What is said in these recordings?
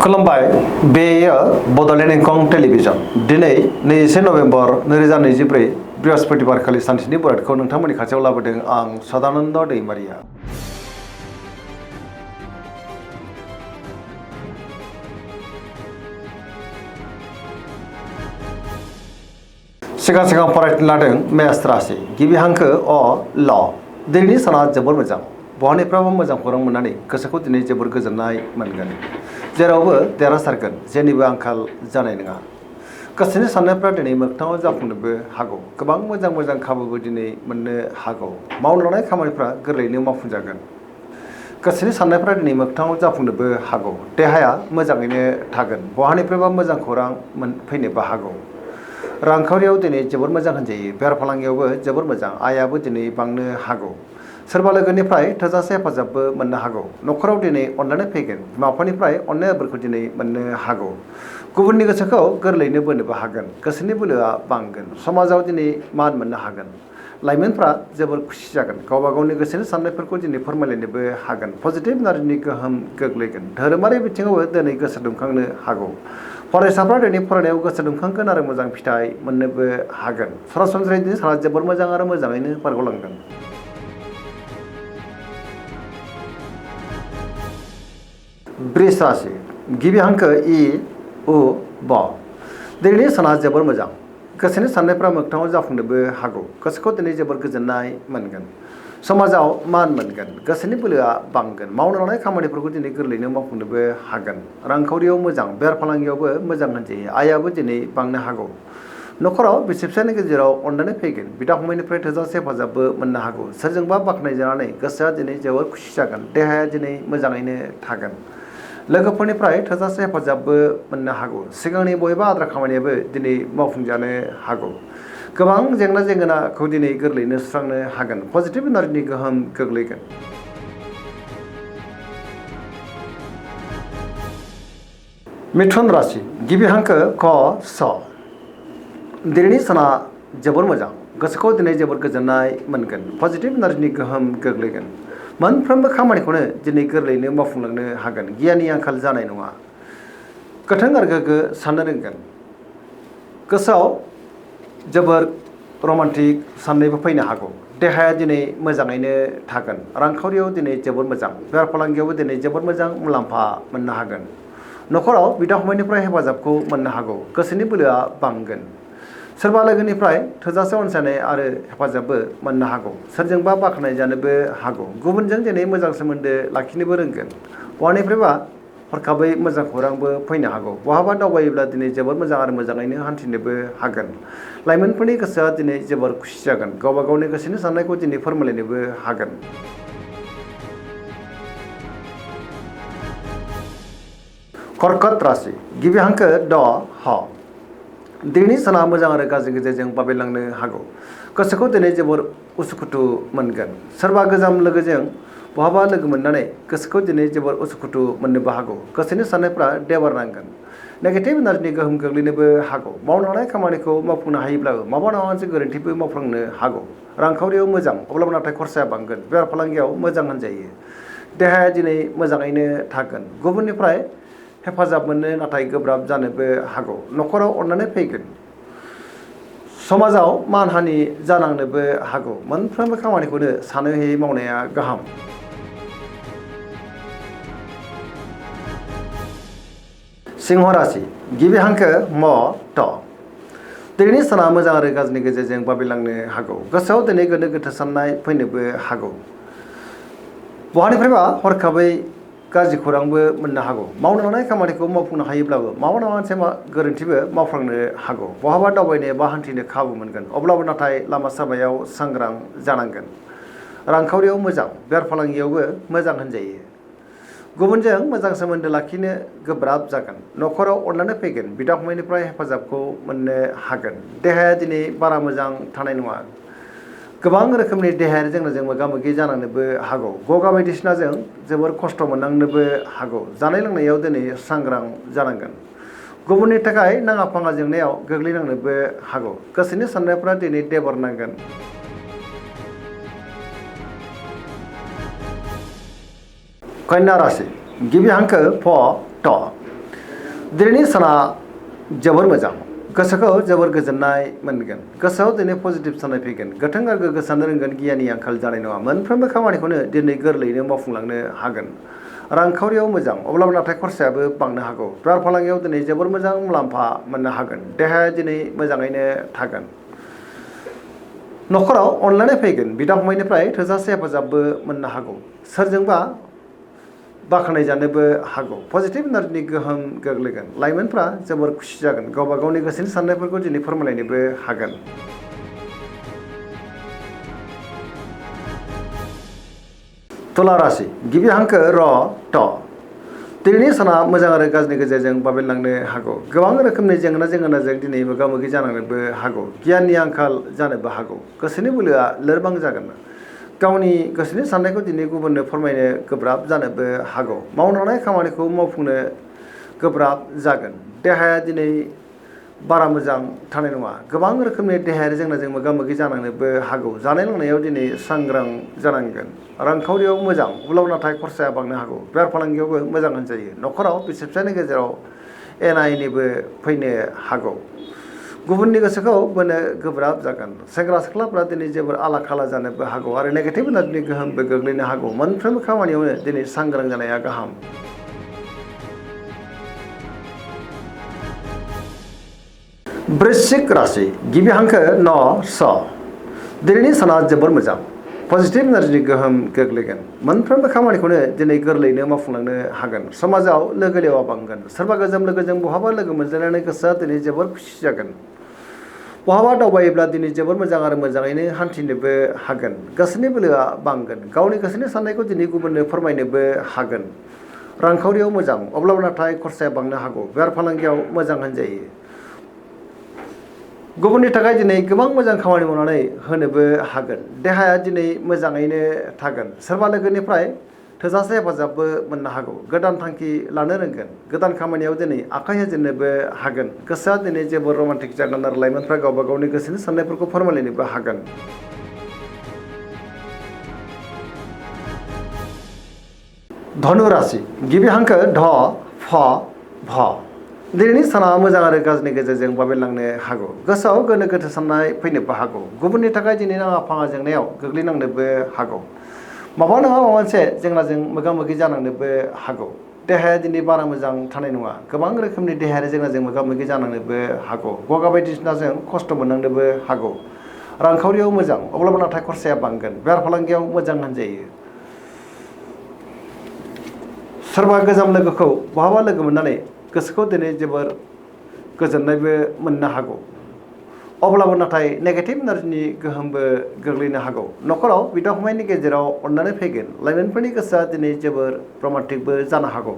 खुलुमबाय बेयो बड'लेण्ड इंखं टेलिभिजन दिनै 21 नभेम्बर 2024 बृहस्पतिबार खालि सानसेनि बरादखौ नोंथांमोननि खाथियाव लाबोदों आं सदानन्द दैमारिया। सिगां फरायनो लादों मेष राशि गिबि हांखो अ ल दिनैनि साना जोबोर मोजां बहानिफ्रायबो मोजां खौरां मोननानै गोसोखौ दिनै जोबोर गोजोननाय मोनगोन। जेरावबो देरहासारगोन जेनिबो आंखाल जानाय नङा। गोसोनि साननायफ्रा दिनै मोगथाङाव जाफुंनोबो हागौ। गोबां मोजां खाबुबो दिनै मोननो हागौ। मावनो लानाय खामानिफ्रा गोरलैयैनो मावफुंजागोन। गोसोनि साननायफ्रा दिनै मोगथाङाव जाफुंनोबो हागौ। देहाया मोजाङैनो थागोन। बहानिफ्रायबा मोजां खौरां फैनोबो हागौ। रांखावरियाव दिनै जोबोर मोजां होनजायो। बेफार फालांगियावबो जोबोर मोजां। आयाबो दिनै बांनो हागौ। सोरबा लोगोनिफ्राय थोजासे हेफाजाबबो मोननो हागौ। न'खराव दिनै अननानै फैगोन। बिमा बिफानिफ्राय अननाय बोरखौ दिनै मोननो हागौ। गुबुननि गोसोखौ गोरलैयैनो बोनोबो हागोन। गोसोनि बोलोआ बांगोन। समाजाव दिनै मान मोननो हागोन। लाइमोनफ्रा जोबोर खुसि जागोन। गावबा गावनि गोसोनि साननायफोरखौ दिनै फोरमायलायनोबो हागोन। पजिटिभ एनार्जिनि गोहोम गोग्लैगोन। धोरोमारि बिथिङावबो दिनै गोसो दुंखांनो हागौ। फरायसाफ्रा दिनै फरायनायाव गोसो दुंखांगोन आरो मोजां फिथाइ मोननोबो हागोन। सरासनस्रायै दिनै साना जोबोर मोजां आरो मोजाङैनो बारग'लांगोन। वृष राशि गिबि हांखो इ उ ब दिनैनि साना जोबोर मोजां। गोसोनि साननायफ्रा मोगथाङाव जाफुंनोबो हागौ। गोसोखौ दिनै जोबोर गोजोननाय मोनगोन। समाजाव मान मोनगोन। गोसोनि बोलोआ बांगोन। मावनो लानाय खामानिफोरखौ दिनै गोरलैयैनो मावफुंनोबो हागोन। रांखावरियाव मोजां। बेफार फालांगियावबो मोजां होनजायो। आयाबो दिनै बांनो हागौ। न'खराव बिसि फिसायनि गेजेराव अननानै फैगोन। बिदा फंबायनिफ्राय थोजासे हेफाजाबबो मोननो हागौ। सोरजोंबा बाख्नायजानानै गोसोआ दिनै जोबोर खुसि जागोन। देहाया दिनै मोजाङैनो थागोन। लोगोफोरनिफ्राय थोजासे हेफाजाबबो मोननो हागौ। सिगांनि बबेबा आद्रा खामानियाबो दिनै मावफुंजानो हागौ। गोबां जेंना जेंगोनाखौ दिनै गोरलैयैनो सुस्रांनो हागोन। पजिटिभ एनार्जिनि गोहोम गोग्लैगोन। मिथुन राशि गिबि हांखो क स दिनैनि साना जोबोर मोजां। गोसोखौ दिनै जोबोर गोजोननाय मोनगोन। पजिटिभ एनार्जिनि गोहोम गोग्लैगोन। मोनफ्रोमबो खामानिखौनो दिनै गोरलैयैनो मावफुंलांनो हागोन। गियाननि आंखाल जानाय नङा। गोथों आरो गोग्गो साननो रोंगोन। गोसोआव जोबोर रमान्टिक साननायबो फैनो हागौ। देहाया दिनै मोजाङैनो थागोन। रांखावरियाव दिनै जोबोर मोजां। बेफार फालांगियावबो दिनै जोबोर मोजां मुलाम्फा मोननो हागोन। न'खराव बिदा फंबायनिफ्राय हेफाजाबखौ मोननो हागौ। गोसोनि बोलोआ बांगोन। सोरबा लोगोनिफ्राय थोजासे अनसायनाय आरो हेफाजाबबो मोननो हागौ। सोरजोंबा बाख्नाय जानोबो हागौ। गुबुनजों दिनै मोजां सोमोन्दो लाखिनोबो रोंगोन। बहानिफ्रायबा हरखाबै मोजां खौरांबो फैनो हागौ। बहाबा दावबायोब्ला दिनै जोबोर मोजां आरो मोजाङैनो हान्थिनोबो हागोन। लाइमोनफोरनि गोसोआ दिनै जोबोर खुसि जागोन। गावबा गावनि गोसोनि साननायखौ दिनै फोरमायलायनोबो हागोन। कर्कट राशि गिबि हांखो ड ह दिनैनि साना मोजां आरो गाज्रि गेजेरजों बाबेनलांनो हागौ। गोसोखौ दिनै जोबोर उसुखुथु मोनगोन। सोरबा गोजाम लोगोजों बहाबा लोगो मोननानै गोसोखौ दिनै जोबोर उसुखुथु मोननोबो हागौ। गोसोनि साननायफ्रा देबार नांगोन। नेगेटिभ एनार्जिनि गोहोम गोग्लैनोबो हागौ। मावनो लानाय खामानिखौ मावफुंनो हायोब्लाबो माबा नङा मोनसे गोरोन्थिबो मावफ्लांनो हागौ। रांखावरियाव मोजां अब्लाबो नाथाय खरसाया बांगोन। बेफार फालांगियाव मोजां होनजायो। देहाया दिनै मोजाङैनो थागोन। गुबुननिफ्राय हेफाजाब मोननो नाथाय गोब्राब जानोबो हागौ। न'खराव अननानै फैगोन। समाजाव मान हानि जानांनोबो हागौ। मोनफ्रोमबो खामानिखौनो सानै हयै मावनाया गाहाम। सिंह राशि गिबि हांखो म ट दिनैनि साना मोजां आरो गाज्रिनि गेजेरजों बाबेनलांनो हागौ। गोसोआव दिनै गोनो गोथो साननाय फैनोबो हागौ। बहानिफ्रायबा हरखाबै गाज्रि खौरांबो मोननो हागौ। मावनो लानाय खामानिखौ मावफुंनो हायोब्लाबो माबा नङा मोनसे गोरोन्थिबो मावफ्लांनो हागौ। बहाबा दावबायनो बा हान्थिनो खाबु मोनगोन। अब्लाबो नाथाय लामा सामायाव सांग्रां जानांगोन। रांखावरियाव मोजां। बेफार फालांगियावबो मोजां होनजायो। गुबुनजों मोजां सोमोन्दो लाखिनो गोब्राब जागोन। न'खराव अननानै फैगोन। बिदा फंबायनिफ्राय हेफाजाबखौ मोननो हागोन। देहाया दिनै बारा मोजां थानाय नङा। गोबां रोखोमनि देहायारि जेंनाजों मोगा मोगि जानांनोबो हागौ। गगा बायदिसिनाजों जोबोर खस्थ' मोननांनोबो हागौ। जानाय लोंनायाव दिनै सांग्रां जानांगोन। गुबुननि थाखाय नाङा फाङा जेंनायाव गोग्लैनांनोबो हागौ। गोसोनि साननायफ्रा दिनै देबार नांगोन। कन्या राशि गिबि हांखो फ ट दिनैनि साना जोबोर मोजां गोसोखौ जोबोर गोजोननाय मोनगोन गोसोआव दिनै पजिटिभ साननाय फैगोन गोथों आरो गोग्गो साननो रोंगोन गियाननि आंखाल जानाय नङा मोनफ्रोमबो खामानिखौनो दिनै गोरलैयैनो मावफुंलांनो हागोन रांखावरियाव मोजां अब्लाबो नाथाय खरसायाबो बांनो हागौ बेफार फालांगियाव दिनै जोबोर मोजां मुलाम्फा मोननो हागोन देहाया दिनै मोजाङैनो थागोन न'खराव अनलायनाय फैगोन बिदा फंबायनिफ्राय थोजासे हेफाजाबबो मोननो हागौ सोरजोंबा बाख्नाय जानोबो हागौ पजिटिभ एनार्जिनि गोहोम गोग्लैगोन लाइमोनफ्रा जोबोर खुसि जागोन गावबा गावनि गोसोनि साननायफोरखौ दिनै फोरमायलायनोबो हागोन तुला राशि गिबि हांखो र ट दिनैनि साना मोजां आरो गाज्रिनि गेजेरजों बाबेनलांनो हागौ गोबां रोखोमनि जेंनाजों दिनै मोगा मोगि जानांनोबो हागौ गियाननि आंखाल जानोबो हागौ गोसोनि बोलोआ लोरबां जागोन गावनि गोसोनि साननायखौ दिनै गुबुननो फोरमायनो गोब्राब जानोबो हागौ मावनो हानाय खामानिखौ मावफुंनो गोब्राब जागोन देहाया दिनै बारा मोजां थानाय नङा गोबां रोखोमनि देहायारि जेंनाजों मोगा मोगि जानांनोबो हागौ जानाय लोंनायाव दिनै सांग्रां जानांगोन रांखावरियाव मोजां अब्लाबो नाथाय खरसाया बांनो हागौ बेफार फालांगियावबो मोजां होनजायो न'खराव बिसि फिसायनि गेजेराव एना एनिबो फैनो हागौ गुबुननि गोसोखौ बोनो गोब्राब जागोन सेंग्रा सिख्लाफ्रा दिनै जोबोर आला खाला जानोबो हागौ आरो नेगेटिभ एनार्जिनि गोहोमबो गोग्लैनो हागौ मोनफ्रोमबो खामानियावनो दिनै सांग्रां जानाया गाहाम वृश्चिक राशि गिबि हांखो न स दिनैनि साना जोबोर मोजां पजिटिभ एनार्जिनि गोहोम गोग्लैगोन मोनफ्रोमबो खामानिखौनो दिनै गोरलैयैनो मावफुंलांनो हागोन समाजाव लोगो लेवा बांगोन सोरबा गोजाम लोगोजों बहाबा लोगो मोनज्लायनानै गोसोआ दिनै जोबोर खुसि जागोन बहाबा दावबायोब्ला दिनै जोबोर मोजां आरो मोजाङैनो हान्थिनोबो हागोन गोसोनि बोलोआ बांगोन गावनि गोसोनि साननायखौ दिनै गुबुननो फोरमायनोबो हागोन रांखावरियाव मोजां अब्लाबो नाथाय खरसाया बांनो हागौ बेफार फालांगियाव मोजां होनजायो गुबुननि थाखाय दिनै गोबां मोजां खामानि मावनानै होनोबो हागोन देहाया दिनै मोजाङैनो थागोन सोरबा लोगोनिफ्राय थोजासे हेफाजाबबो मोननो हागौ गोदान थांखि लानो रोंगोन गोदान खामानियाव दिनै आखाइ होजेननोबो हागोन गोसोआ दिनै जोबोर रमान्टिक जागोन आरो लाइमोनफ्रा गावबा गावनि गोसोनि साननायफोरखौ फोरमायलायनोबो हागोन धनु राशि गिबि हांखो ध फ भ दिनैनि साना मोजां आरो गाज्रिनि गेजेरजों बाबेनलांनो हागौ गोसोआव गोनो गोथो साननाय फैनोबो हागौ गुबुननि थाखाय दिनै नाङा फाङा जेंनायाव गोग्लैनांनोबो हागौ माबा नङा माबा मोनसे जेंनाजों मोगा मोगि जानांनोबो हागौ देहाया दिनै बारा मोजां थानाय नङा गोबां रोखोमनि देहायारि जेंनाजों मोगा मोगि जानांनोबो हागौ गगा बायदिसिनाजों खस्थ' मोननांनोबो हागौ रांखावरियाव मोजां अब्लाबो नाथाय खरसाया बांगोन बेफार फालांगियाव मोजां होनजायो सोरबा गोजाम लोगोखौ बहाबा लोगो मोननानै गोसोखौ दिनै जोबोर गोजोननायबो मोननो हागौ अब्लाबो नाथाय नेगेटिभ एनार्जिनि गोहोमबो गोग्लैनो हागौ न'खराव बिदा फंबायनि गेजेराव अननानै फैगोन लाइमोनफोरनि गोसोआ दिनै जोबोर रमान्टिकबो जानो हागौ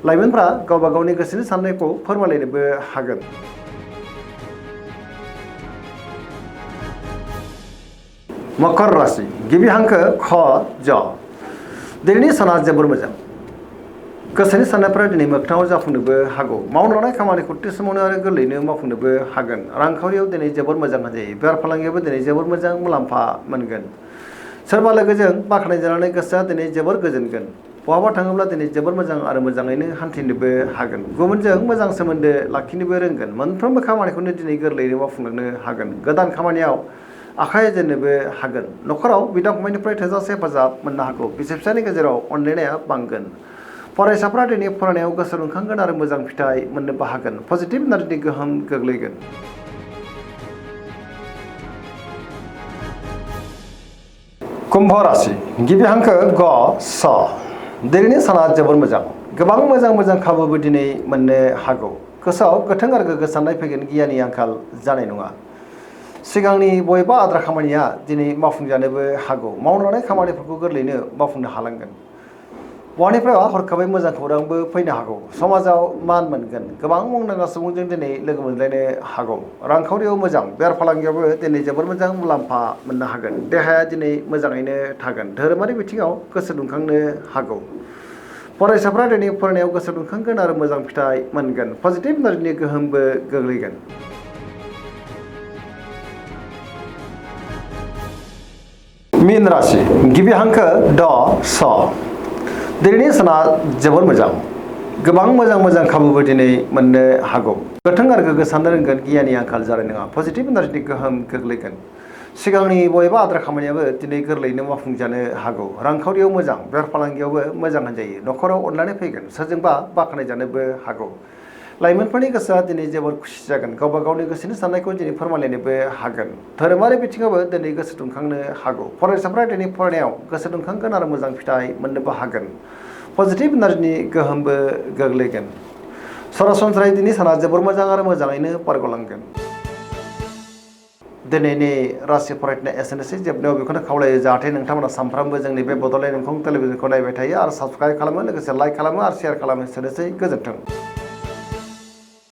लाइमोनफ्रा गावबा गावनि गोसोनि साननायखौ फोरमायलायनोबो हागोन मकर राशि गिबि हांखो ख ज दिनैनि साना जोबोर मोजां गोसोनि साननायफोरा दिनै मोगथाङाव जाफुंनोबो हागौ मावनो लानाय खामानिखौ थि समावनो आरो गोरलैयैनो मावफुंनोबो हागोन रांखावरियाव दिनै जोबोर मोजां होनजायो बेफार फालांगियावबो दिनै जोबोर मोजां मुलाम्फा मोनगोन सोरबा लोगोजों बाख्नाय जानानै गोसोआ दिनै जोबोर गोजोनगोन बहाबा थाङोब्ला दिनै जोबोर मोजां आरो मोजाङैनो हान्थिनोबो हागोन गुबुनजों मोजां सोमोन्दो लाखिनोबो रोंगोन मोनफ्रोमबो खामानिखौनो दिनै गोरलैयैनो मावफुंलांनो हागोन गोदान खामानियाव आखाइ होजेननोबो हागोन न'खराव बिदा फंबायनिफ्राय थोजासे हेफाजाब मोननो हागौ बिसि फिसायनि गेजेराव अनलायनाया बांगोन फरायसाफ्रा दिनै फरायनायाव गोसो दुंखांगोन आरो मोजां फिथाइ मोननोबो हागोन पजिटिभ एनार्जिनि गोहोम गोग्लैगोन कुम्भ राशि गिबि हांखो ग स दिनैनि साना जोबोर मोजां गोबां मोजां खाबुबो दिनै मोननो हागौ गोसोआव गोथों आरो गोग्गो साननाय फैगोन गियाननि आंखाल जानाय नङा सिगांनि बबेबा आद्रा खामानिया दिनै मावफुंजानोबो हागौ मावनो लानाय खामानिफोरखौ गोरलैयैनो मावफुंनो हालांगोन बहानिफ्राय हरखाबै मोजां खौरांबो फैनो हागौ समाजाव मान मोनगोन गोबां मुंदांखा सुबुंजों दिनै लोगो मोनलायनो हागौ रांखावरियाव मोजां बेफार फालांगियावबो दिनै जोबोर मोजां मुलाम्फा मोननो हागोन देहाया दिनै मोजाङैनो थागोन धोरोमारि बिथिङाव गोसो दुंखांनो हागौ फरायसाफ्रा दिनै फरायनायाव गोसो दुंखांगोन आरो मोजां फिथाइ मोनगोन पजिटिभ एनार्जिनि गोहोमबो गोग्लैगोन मीन राशि गिबि हांखो ड स दिनैनि साना जोबोर मोजां गोबां मोजां खाबुबो दिनै मोननो हागौ। गोथों आरो गोग्गो साननो रोंगोन, गियाननि आंखाल जानाय नङा, पजिटिभ एनार्जिनि गोहोम गोग्लैगोन। सिगांनि बबेबा आद्रा खामानियाबो दिनै गोरलैयैनो मावफुंजानो हागौ। रांखावरियाव मोजां, बेफार फालांगियावबो मोजां होनजायो। न'खराव अननानै फैगोन, सोरजोंबा बाख्नायजानोबो हागौ। लाइमोनफोरनि गोसोआ दिनै जोबोर खुसि जागोन, गावबा गावनि गोसोनि साननायखौ दिनै फोरमायलायनोबो हागोन। धोरोमारि बिथिङावबो दिनै गोसो दुंखांनो हागौ। फरायसाफ्रा दिनै फरायनायाव गोसो दुंखांगोन आरो मोजां फिथाइ मोननोबो हागोन। पजिटिभ एनार्जिनि गोहोमबो गोग्लैगोन। सरासनस्रायै दिनै साना जोबोर मोजां आरो मोजाङैनो बारग'लांगोन। दिनैनि राशि फरायनाय एसेनोसै। जोबनायाव बेखौनो खावलायो जाहाथे नोंथांमोना सानफ्रामबो जोंनि बे बड'लेण्ड इंखं टेलिभिजनखौ नायबाय थायो आरो साबस्क्राइब खालामो, लोगोसे लाइक खालामो आरो शेयार खालामो। एसेनोसै, गोजोन्थों।